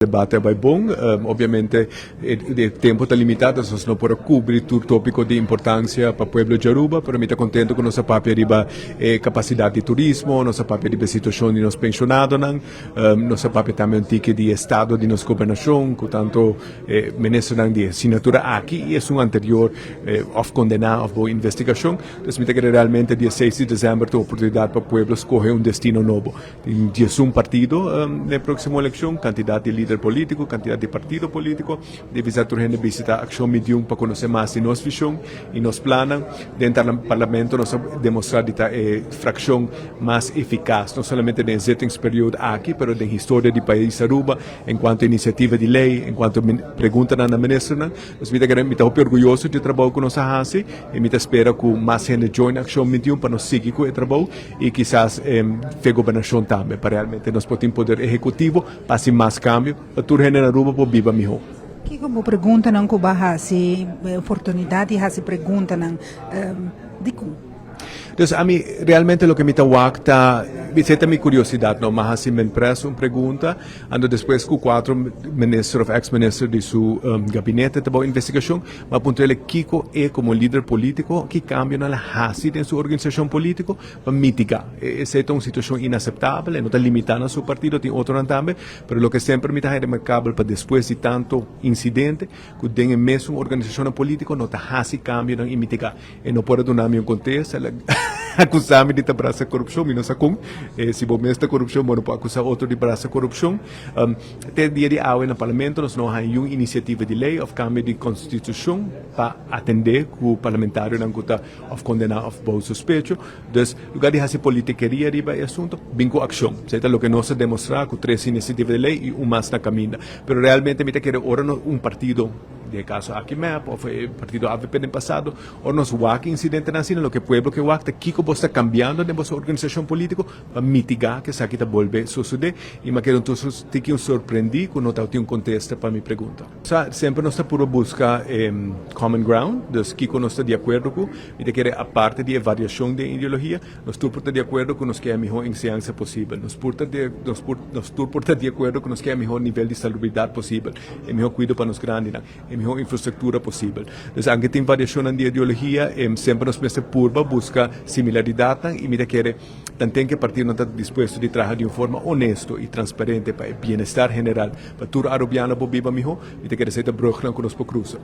Debate a bay bon. Obviamente e tempo ta limita, dus nos no por a cubri tur topico di importancia pa pueblo di Aruba, pero mi ta contento cu nos a papia riba e capacidad di turismo, nos a papia riba e situacion di nos pensionadonan, nos a papia tambe un tiki di estado di nos gobernacion, cu tanto e ministernan di e signatura aki y esun anterior of condena of bo investigacion. Dus mi ta kere realmente dia 6 di december ta un oportunidad pa pueblo scoge un destino nobo. Tin 11 partido den e próksimo elekshon, kantidat di lider polítiko, kantidat di partido polítiko. Debe sa tur hende bisitá Akshon Mediun pa konosé mas di nos vishon i nos plannan. Den parlamento nos a demostrá di ta e frakshon mas efikas, no solamente den e zittingsperiode aki, pero den historia di pais Aruba en kuanto inisiativa di lei, en kuanto preguntanan na ministernan. Nos mi ta kere, mi ta hopi orguyoso di e trabou ku nos a hasi i mi ta spera ku mas hende join Akshon Mediun pa nos sigui ku e trabou. Y kisas fe gobernacion tambe pa realmente nos por tin poder ehecutivo pa haci mas cambio pa tur hende na Aruba por biba miho. Kico bo preguntanan cu bo a haci, oportunidad di haci preguntanan, dicon? Dus ami realmente loke mi ta wak ta, esey ta mi curiosidad no, mi a haci men pres un pregunta, anto despues cu cuatro minister of ex minister di su gabinete ta bao investigacion, Mi a puntra el kiko e komo lider polítiko, ki kambionan el a hasi den su organisashon polítiko pa mitigá. Esei ta un situashon inaseptabel, e no ta limitá na su partido, tin otronan tambe, pero loke semper mi ta haña remarkabel pa despues di tantu insidente ku den e mesun organisashonnan polítiko no ta hasi kambionan i mitigá. E no por a duna mi un kontesta, el a akusá mi di ta brasa korupshon, mi no sa kon. Si bo mes ta korupshon, bo no por akusá otro di brasa korupshon. Te dia di awe na Parlamento nos no a haña yun inisiativa di lei òf kambio di konstitushon pa atendé ku parlamentarionan ku ta òf kondená òf bou sospecho. Dus, lugar di hasi politikeria riba e asunto, bin ku akshon. Esei ta loke nos a demostrá ku tres inisiativa di lei i un mas na kaminda. Pero realmente mi ta kere ora nos un partido, den e kaso aki mep òf e partido avp den pasado, ora nos wak insidentenan asina, loke pueblo ke wak ta kiko bo sta kambiando den boso organisashon polítiko pa mitigá ku esaki ta bolbe sosodé. I mi a keda un tiki un sorprendí ku no tabatin un kontesta pa mi pregunta. Sa, semper nos ta purba buska e common ground, dus kiko nos ta di akuerdo ku. Mi ta kere aparte di e variashon den ideologia, nos tur por ta di akuerdo ku nos ke e mihó enseñansa posibel. Nos por ta di, nos por, nos tur por ta di akuerdo ku nos ke e mihó nivel di salubridat posibel, e mihó kuido pa nos grandinan, e mihó infrastruktura posibel. Dus anke tin variashonnan di ideologia, semper nos mester purba buska similaridatnan i mi ta kere Tanten ku e partidonan ta dispuesto di traha di un forma honesto i transparente pa e bienestar general, pa tur Arubiano por biba mihó, mi ta kere esei ta brugnan ku nos por krusa.